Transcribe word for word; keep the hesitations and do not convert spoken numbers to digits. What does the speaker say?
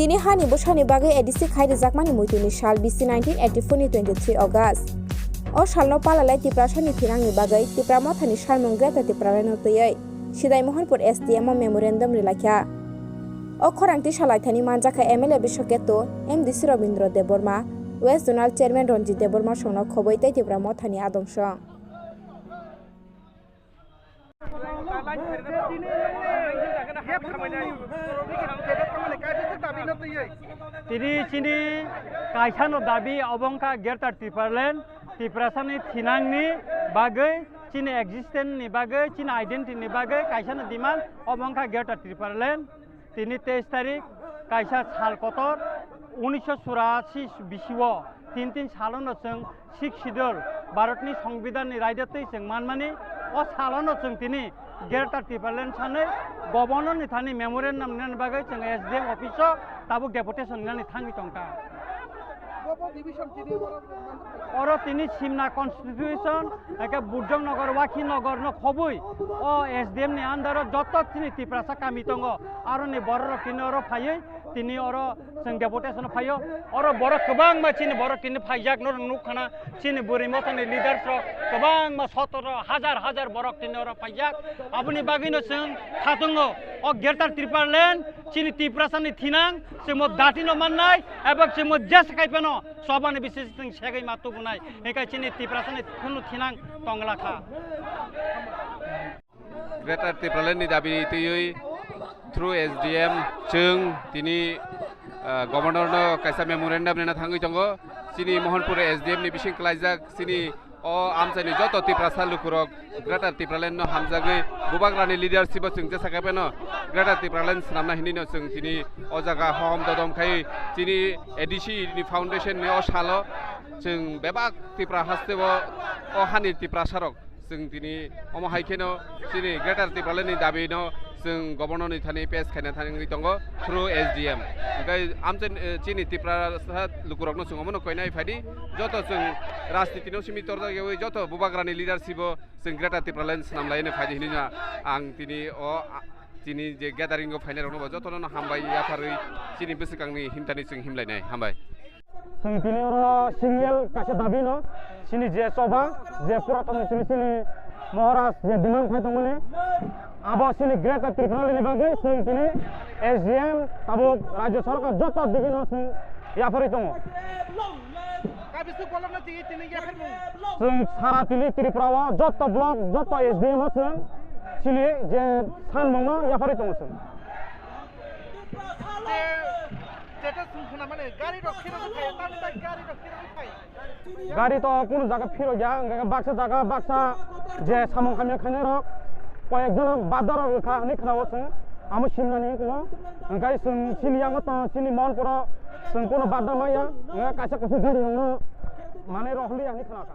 Tini hani bwsani bagwi A D C khai rijakmani muituni sal B C nineteen eighty-four ni twenty-three August. O salno palalai Tiprasani thinangni bagwi Tipra Mothani salmung Greater Tipralandno twiwi Sidai Mohanpur S D M o memorandum rilaikha. O khorang tisa laithani manjakha M L A Biswaketu, M D C Robindra Debbarma, West Zonal Chairman Ranjit Debbarma songno khobwi tei Tipra Mothani adong song. Tini chini kaisano dabi obo wngkha Greater Tipraland, Tiprasani thinangni bagwi, chini existence ni bagwi, chini identity ni bagwi kaisano demand obo wngkha Greater Tipraland. Tini teis tarik kaisa sal kotor, unisho churashi bisio tin tin salono chwng Sixth Schedule Bharatni Songbidanni raida twi chwng manmani, o salono chwng tini Greater Tipraland sanwi Governor ni thani memorandum rinani bagwi chwng S D M office o tabuk deputation rinani thangwi tongkha. Oro tini Simna constitution, eke Burjong Nagar, Wakhi Nagar no khobwi o S D M ni under o joto chini Tiprasa kami tongo, aroni borok rok tini oro phaiwi tini oro chwng deputation o phaio. Oro borok kwbangma chini borok tini phaijak no nukkhana, chini Bwrwi Mothani leaders rok kwbangma sotoro hajar hajar borok tini oro phaijak. Aboni bagwino chwng khatungo o Greater Tipraland chini Tiprasani thinang chwngbo datino mannai, ebak chwngbo jesa kaiphano sobani bisingtwi chwng segwi ma tubunai, hinkhe chini Tiprasani khunu thinang tongla kha. Greater Tipraland ni dabi twiwi through S D M chwng tini, ah, Governor no kaisa memorandum rina thangwi tongo. Chini Mohanpur S D M ni bising klaijak chini o amchaini joto Tiprasa lukurok Greater Tipraland no hamjagwi Bubagrani leadership o chwng jesa kaiphano Greater Tipraland swnamna hinwi no chwng tini o jaga hom dodom khai chini A D C ni foundation ni o salo chwng bebak Tipra haste o, o hani Tiprasa rok chwng tini omo hai kheno chini Greater Tipraland ni dabi no chwng Governor ni thani pes khaina thangwi tongo through S D M. Hwnkhe amchaini, eh, chini Tiprasa lukurok no chwng omo no koinai phaidi joto chwng rajniti no simi torjak yawi joto Bubagrani leadership o chwng Greater Tipraland swnam laina phaidi hinwi no ang tini o, a, chini je gathering o phainai rok no bo joto no hambai yapharwi chini bwswkang ni himthani chwng himlainai hambai. Chwng tini oro single kaisa dabi no chini je choba je puraton ni chini, chini Maharaj je demand khai tongmani abo chini Greater Tipraland ni bagwi chwng tini S D M tabuk Rajya Sarkar joto digi no chwng yapharwi tongo. Kabiswk bolong no twi tini yapharmung. Chwng sara tini Tripura o joto block, joto S D M o chwng chini je sanmung no yapharwi tongo chwng. Je, jeta chwng khna mani gari rok phirogwi phai, tamo tai gari rok phirogwi phai. Gari to kunu jaga phirokya, hwnkhe baksa jaga baksa je samung hamya khainai rok koyek jona badda rok wngkha hinwi khna o chwng, amo simnani wngkha. Hwnkhe chwng chini yango to chini Mohanpur o chwng kunu badda maya, hwnkhe kaisa kaisa gari rok no manwi rok hwnwi ang khna kha.